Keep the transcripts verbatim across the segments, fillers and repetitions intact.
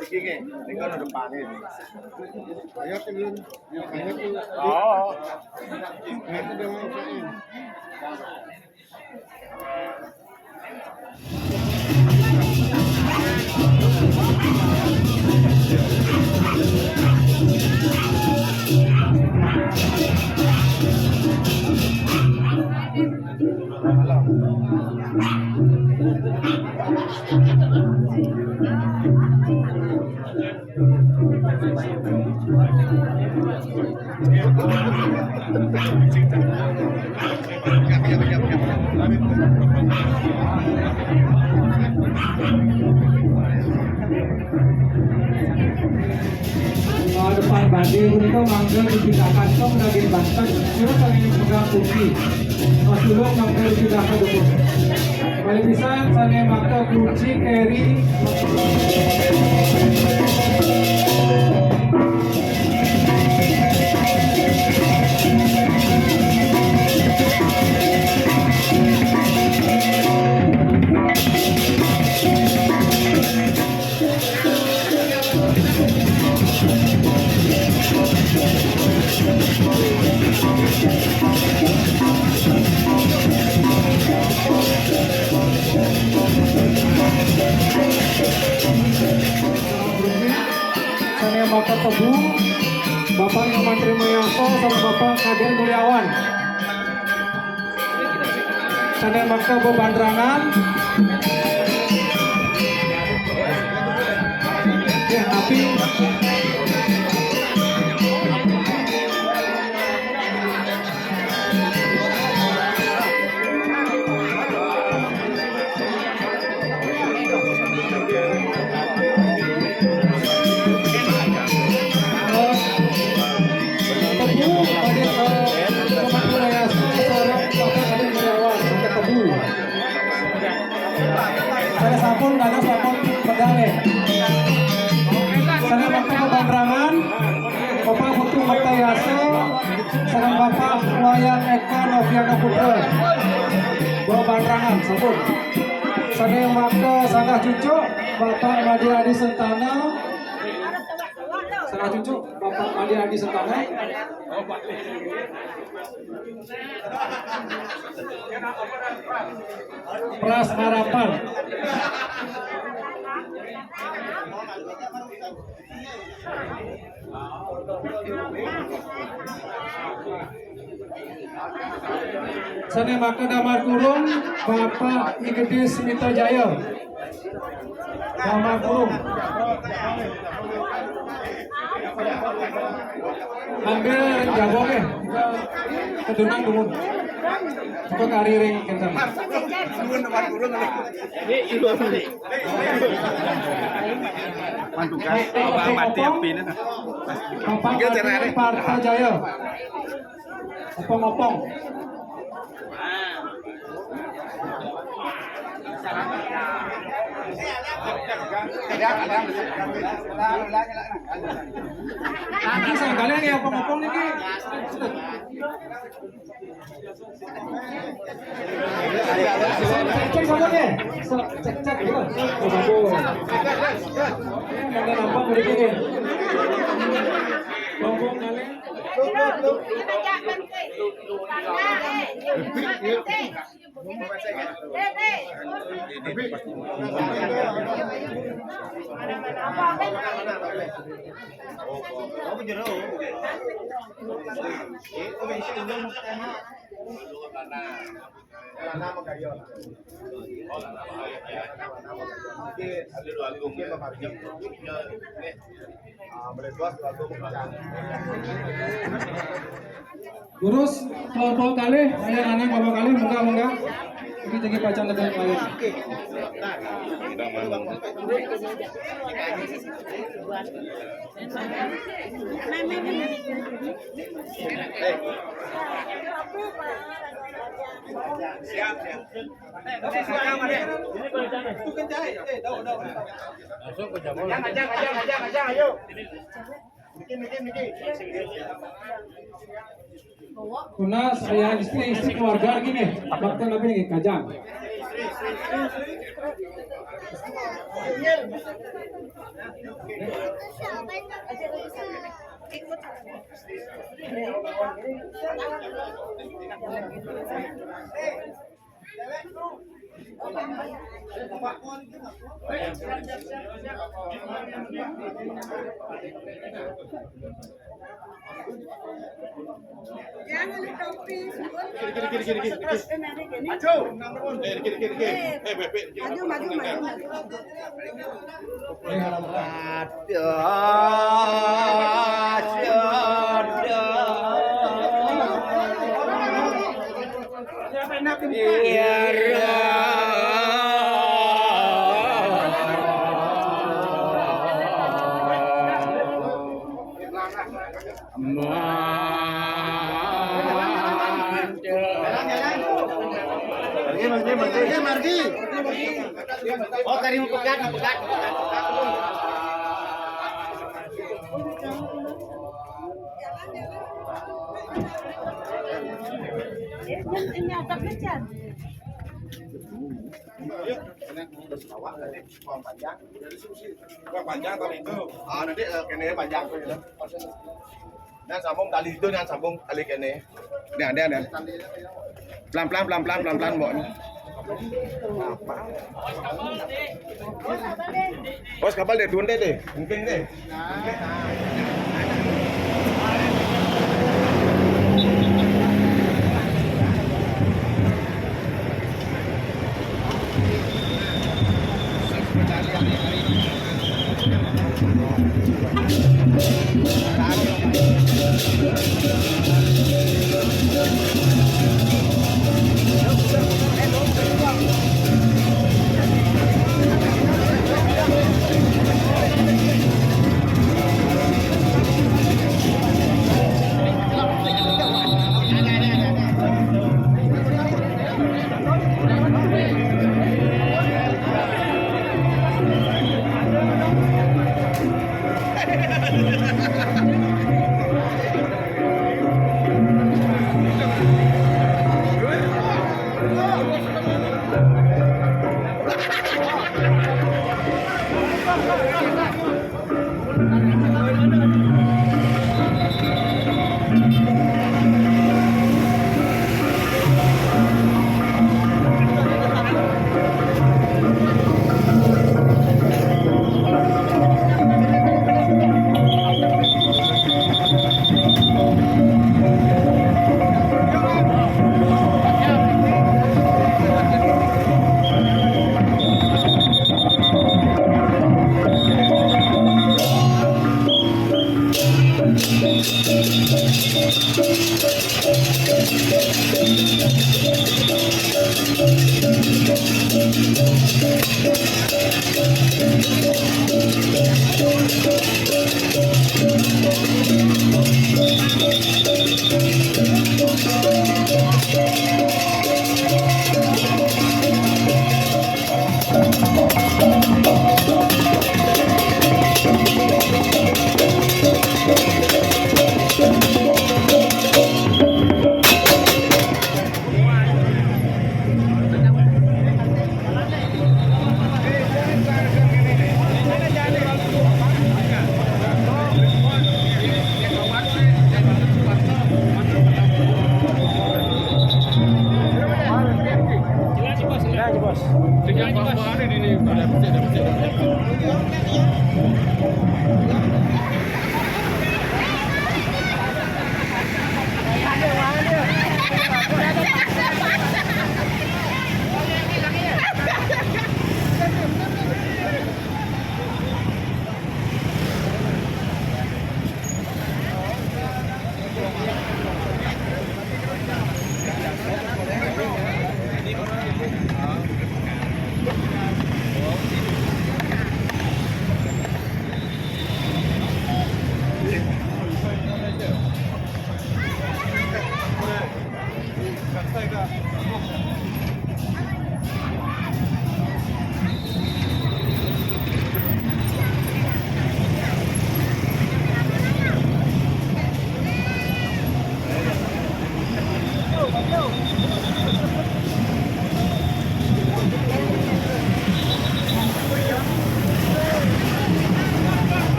Iki nggih, niku depan iki. Ayo, turun. Ayo, turun. Oh. Ayo, turun. Depan badhe punika mangga dipindahkan tong daging banten, sira sami megang kunci. Mas Tulung mangga dipindahkan dukun. Malih pisan sane makta kunci keri. Sane makta tebu, Bapak Mantri Mayasa sareng Bapak Kadir Mulyawan. Sane makta bebandrangan. Ya, tapi Saya sampun, dados sampun medal, nggih. Sané makta bebandrangan, Bapak Putu Mertayasa, sareng Bapak Wayan Eka Noviana Putra. Bebandrangan, sampun. Sané makta sanggah cucuk, Bapak Made Adi Sentana. Sanggah cucuk, Bapak Made Adi Sentana. Pras Harapan. Sané makta damar kurung, Bapak I Gedé Smita Jaya. Damar kurung. Ambil jabong, eh. Kedunan dumun. Kok kari ring kenten. Dumun damar kurung. Mantukan. Bapak mati api ini, nah. Bapak Parta Jaya. Opong-opong. Ini sekalian ya, opong-opong niki. Cek, cek, cek, cek, ya. Cek, cek, ya. Bagus. Mana nampak dari sini? Lombok kali. Terus kelompok kalih, ayo anak kelompok kalih, munggah, munggah. Iki jadi pacan lebih lain. Siap, siap. Langsung ke Jawa. Ajang, ajang, ajang, ajang, ajang, ayo. Tunas, ayah, istri, istri, keluarga gini, bakal lebih nih, kajang. Jangan lupa topi, semua. Kiri, kiri, kiri, kiri, kiri. Terus, eh, nanti gini. Maju. Eh, kiri, kiri, kiri. Eh, Bebe, maju, maju, maju, maju. Ada, ada. Iya, Margi, Margi, Margi. Oh, tadi mau pegat, mau pegat. Ini, ini agak lecet. Ini udah sebawa, tadi kurang panjang. Kurang panjang tali itu. Ah, nanti, eh, kene panjang tuh, ya. Nah, sambung tali itu, nah, sambung tali kene. Nah, nah, nah. Pelan-pelan, pelan-pelan, pelan-pelan, Mbok. Bos kapal deh, turun deh, deh. Mungkin deh.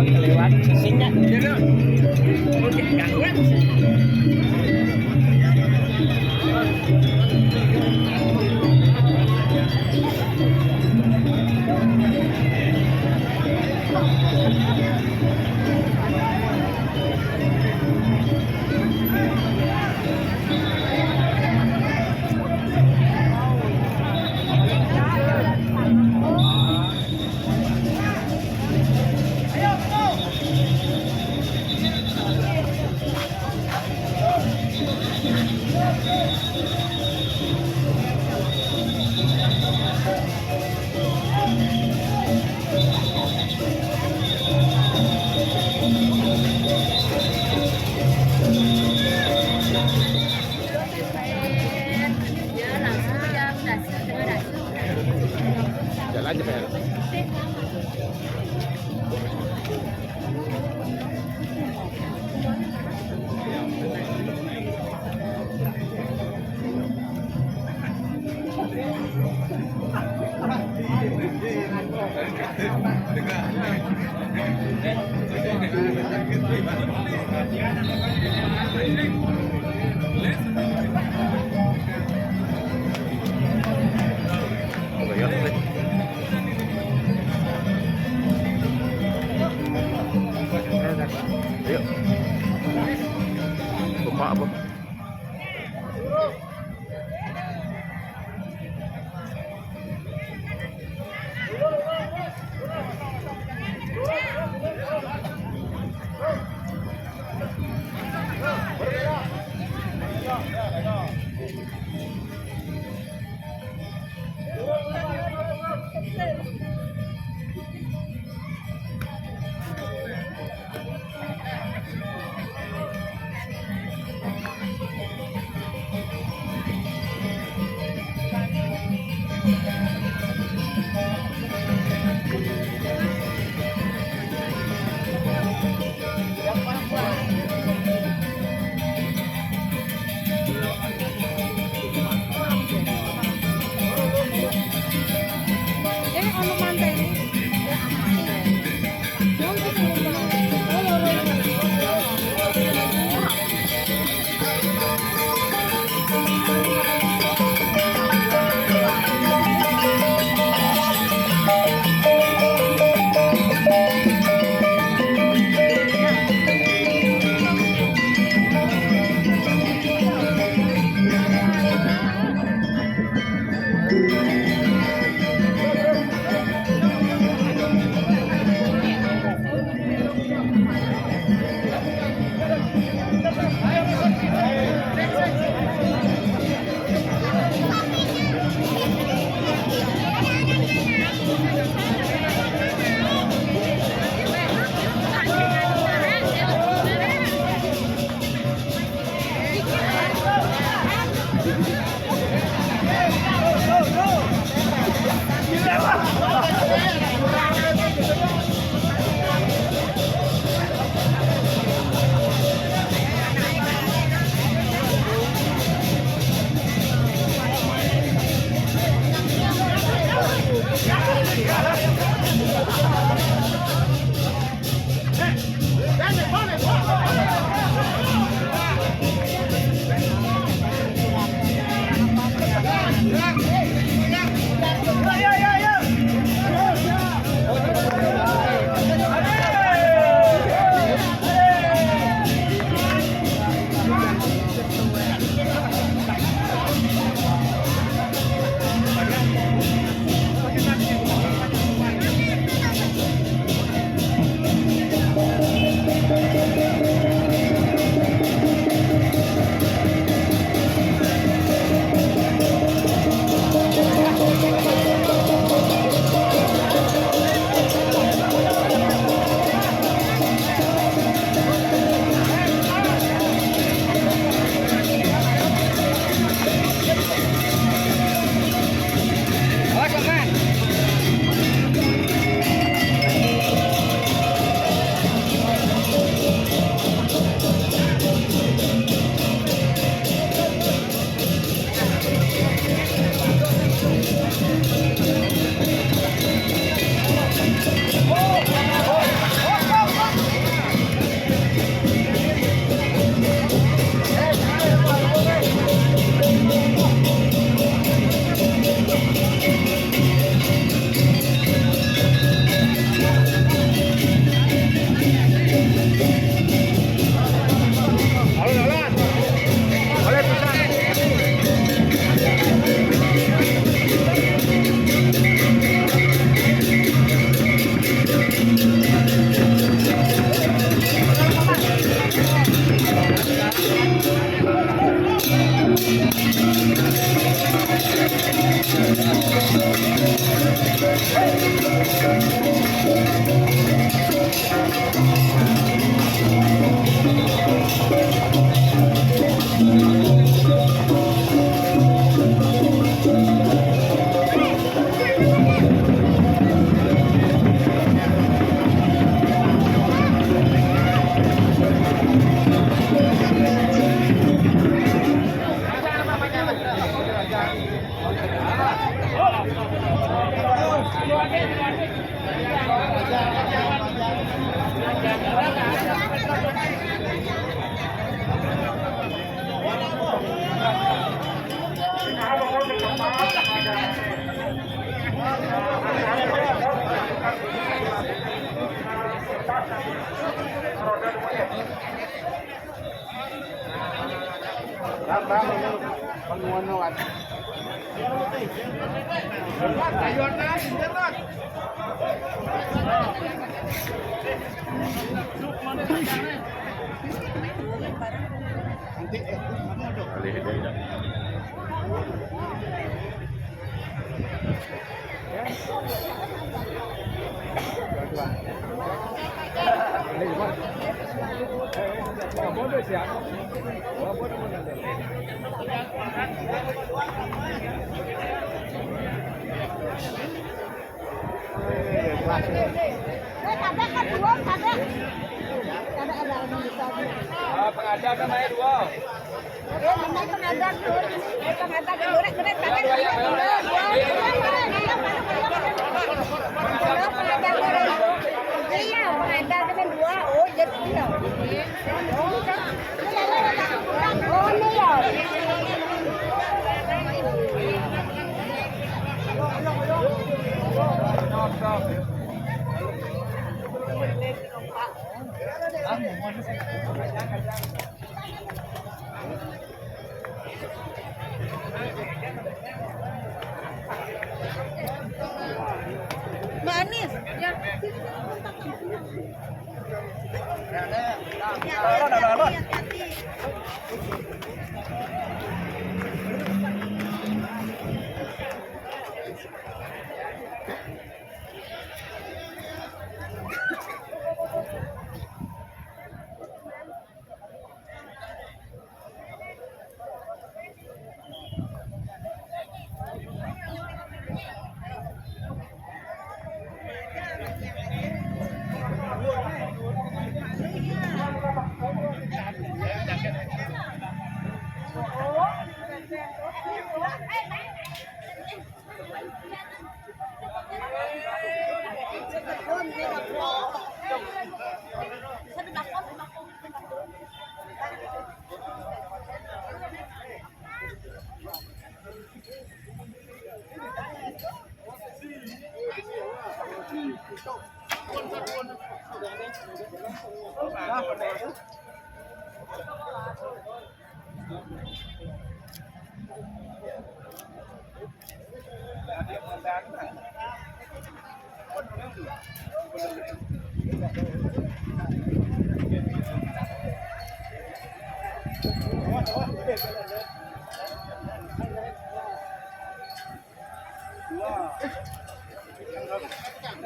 Kelewat, sesingnya dulu. Oke, gangguan. Jalan aja, Pak. Ayo. Bapak apa? Eh, ada kan dua, ada. Ada, ada, ada. Ah, pengadaan kan naik dua. Manis. Ya.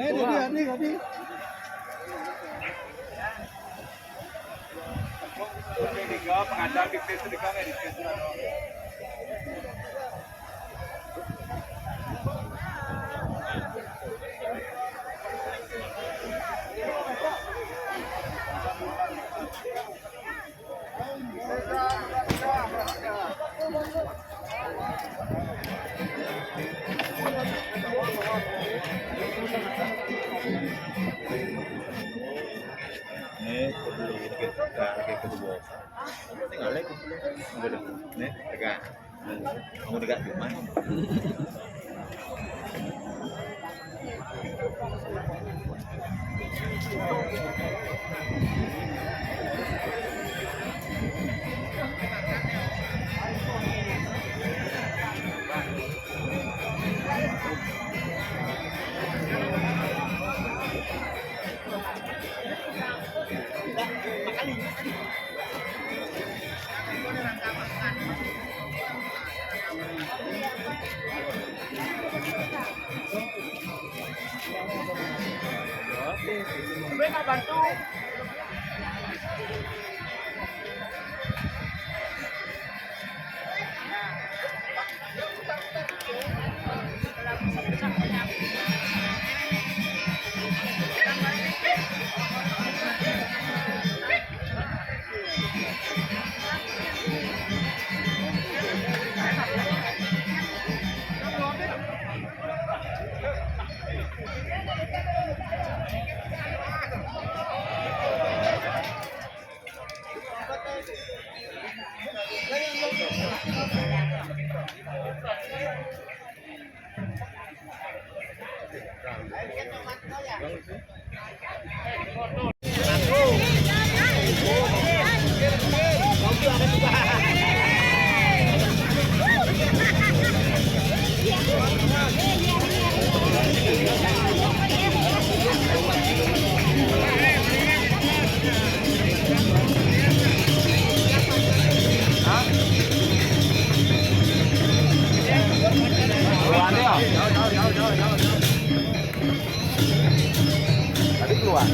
Eh, tadi, tadi, tadi. Ini perlu kita lagi kedua. Tinggal lagi. Udah. Nih, tegak. Kamu tegak di mana? Keluar dia. Tadi keluar.